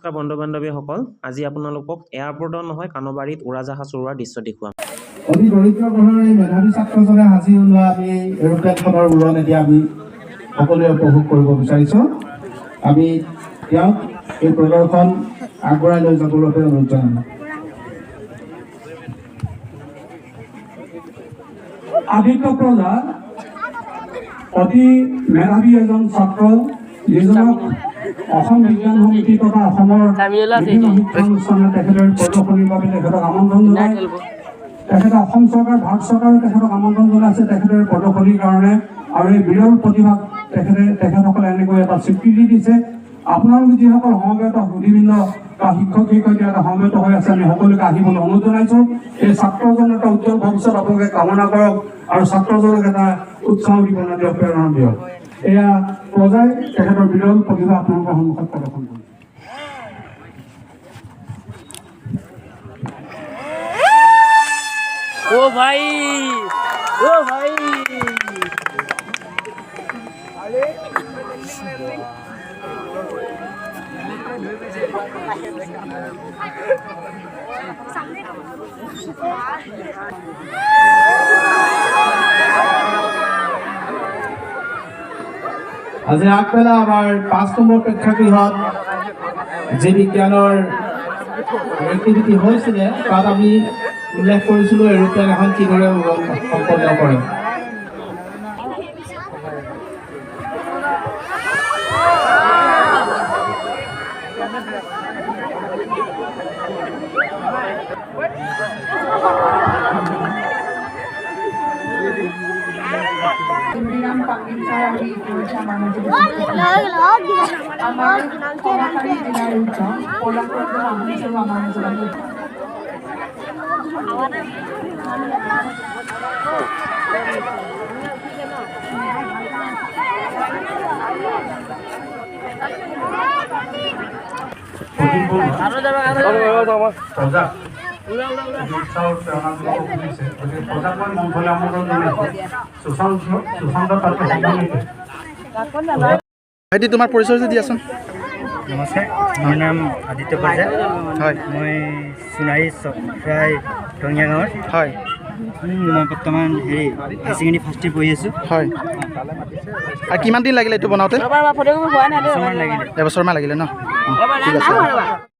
নমস্কাৰ বন্ধু বান্ধৱীসকল, আজি আপোনালোকক এয়াৰপৰ্টত নহয়, কানবাৰীত উৰাজাহাজ উৰোৱাৰ দৃশ্য দেখুৱাম। অতি দৰিদ্ৰ ঘৰৰ এই মেধাৱী ছাত্ৰজনে সাজি ওলোৱা আমি এৰোপ্লেনখনৰ উৰণ এতিয়া আমি সকলোৱে উপভোগ কৰিব বিচাৰিছোঁ। আমি তেওঁক এই প্ৰদৰ্শন আগবঢ়াই লৈ যাবৰ বাবে অনুৰোধ জনালোঁ। আদিত্য প্ৰজা অতি মেধাৱী এজন ছাত্ৰ, যিজনক অসম বিজ্ঞান সমিতি তথা অসমৰ বিভিন্ন শিক্ষানুষ্ঠানে তেখেতৰ প্ৰদৰ্শনীৰ বাবে তেখেতক আমন্ত্ৰণ জনায়। তেখেতে অসম চৰকাৰ, ভাৰত চৰকাৰে তেখেতক আমন্ত্ৰণ জনাইছে তেখেতৰ প্ৰদৰ্শনীৰ কাৰণে। আৰু এই বিৰল প্ৰতিভাক তেখেতসকলে এনেকৈ এটা স্বীকৃতি দিছে। আপোনালোক যিসকল সমবেত সুধীবৃন্দ বা শিক্ষক শিক্ষয়িত্ৰী এটা সমবেত হৈ আছে, আমি সকলোকে আহিবলৈ অনুৰোধ জনাইছোঁ। এই ছাত্ৰজনৰ এটা উজ্জ্বল ভৱিষ্যত আপোনালোকে কামনা কৰক আৰু ছাত্ৰজনক এটা উৎসাহ উদ্দীপনা দিয়ক, প্ৰেৰণা দিয়ক। এয়া প্ৰজাই তেখেতৰ বিৰল প্ৰতিভা আপোনালোকৰ সন্মুখত প্ৰদৰ্শন কৰিছে। ओ भाई, ओ भाई! আজি আগবেলা আমাৰ 5 নম্বৰ প্ৰেক্ষাগৃহত যি বিজ্ঞানৰ এক্টিভিটি হৈছিলে, তাত আমি উল্লেখ কৰিছিলোঁ এৰোপ্লেন এখন কিদৰে উৰণ সম্পন্ন কৰে। ইমৰান পাকিন ছাৰ আহি ইতিমধ্যে আমাৰ মাজত উপস্থিত হৈছে। আমাৰ সহকাৰী জিলা আয়ুক্ত পলাশ ৰঞ্জন আহোম ছাৰো আমাৰ মাজত আহি প্ৰজাক উৎসাহ প্ৰেৰণা যোগাব খুজিছে। গতিকে প্ৰজাক মই মঞ্চলৈ আমন্ত্ৰণ জনাইছোঁ। সুশান্ত, সুশান্ত তাতে সম্মানিত। ভাইটি, তোমাৰ পৰিচয়টো দিয়াচোন। নমস্কাৰ, মোৰ নাম আদিত্য প্ৰজা। মই সোণাৰী চফৰাই টঙীয়া গাঁৱৰ। মই বৰ্তমান হেৰি হাই ছেকেণ্ডেৰী ফাৰ্ষ্ট ইয়েৰ পঢ়ি আছোঁ। হয়, আৰু কিমান দিন লাগিলে এইটো বনাওঁতে? এবছৰমান লাগিলে। এবছৰমান লাগিলে ন? অঁ, ঠিক আছে।